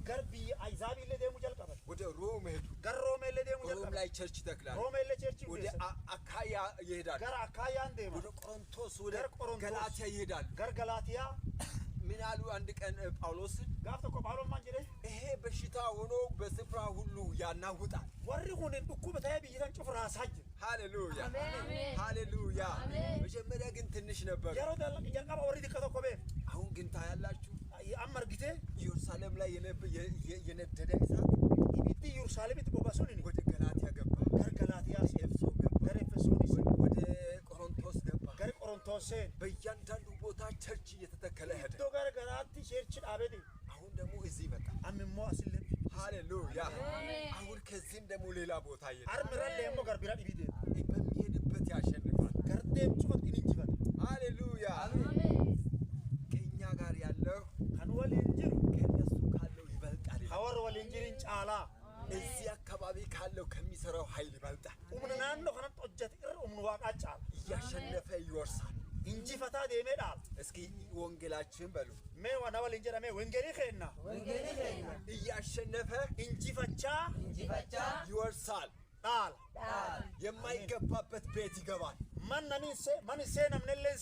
Gara biyya Ahzaabiillee deemuu jalqaban. ወደ ሮም ሄዱ። Gara Roomeellee deemuu ሮም jalqaban. ላይ church ይተክላሉ። Roomeellee churchii ወደ hundeessan. አካያ ይሄዳሉ። Gara Akaayyaan deeman. ወደ ቆሮንቶስ፣ ወደ Gara Qorontos. ገላትያ ይሄዳሉ። Gara Galaatiyaa. ምን አሉ? አንድ ቀን ጳውሎስን Gaaf tokko Phaawulos maal jedhee? ይሄ በሽታ ሆኖ በስፍራ ሁሉ ያናውጣል። Warri kun dhukkuba ta'ee biyya tan cufa raasaa jira. ሃሌሉያ አሜን። ሃሌሉያ። አሜን። መጀመሪያ ግን ትንሽ ነበር። Yeroo jalqaba warri xiqqa tokko beeku. አሁን ግን ታያላችሁ Amma argitee ኢየሩሳሌም ላይ የነደደ እሳት ibiddi Yerusaalemitti boba'u sun ወደ ገላትያ ገባ፣ gara Galaatiyaa seene. ኤፌሶን ገባ፣ Gara Efesoonis ወደ ቆሮንቶስ ገባ። gara Qorontos seene. በእያንዳንዱ ቦታ church እየተተከለ ሄደ። Iddoo gara garaatti church dhaabee deeme. አሁን ደግሞ እዚህ መጣ። Amma immoo asillee. ሃሌሉያ። አሜን። አሁን ከዚህም ደግሞ ሌላ ቦታ ይሄዳል። Armirallee immoo gara biraa dhibii deema. በሚሄድበት ያሸንፋል። Gara deemu cufatti ni injifata. ሃሌሉያ። አሜን። ከእኛ ጋር ያለው Kan waliin jiru ከእነሱ ካለው ይበልጣል። kan warra waliin jirin caalaa. እዚህ አካባቢ ካለው ከሚሰራው ኃይል ይበልጣል። Humna naannoo kanatti hojjete irra humna waaqaa caala. እያሸነፈ ይወርሳል። Injifataa deemee dhaala. እስኪ ወንጌላችን በሉ። Mee waan waliin jedhamee wangeelii keenna Wangeelii keenya እያሸነፈ injifachaa injifachaa ይወርሳል። dhaala. dhaala. የማይገባበት ቤት ይገባል። Man namiin see man hin seenamnellee hin.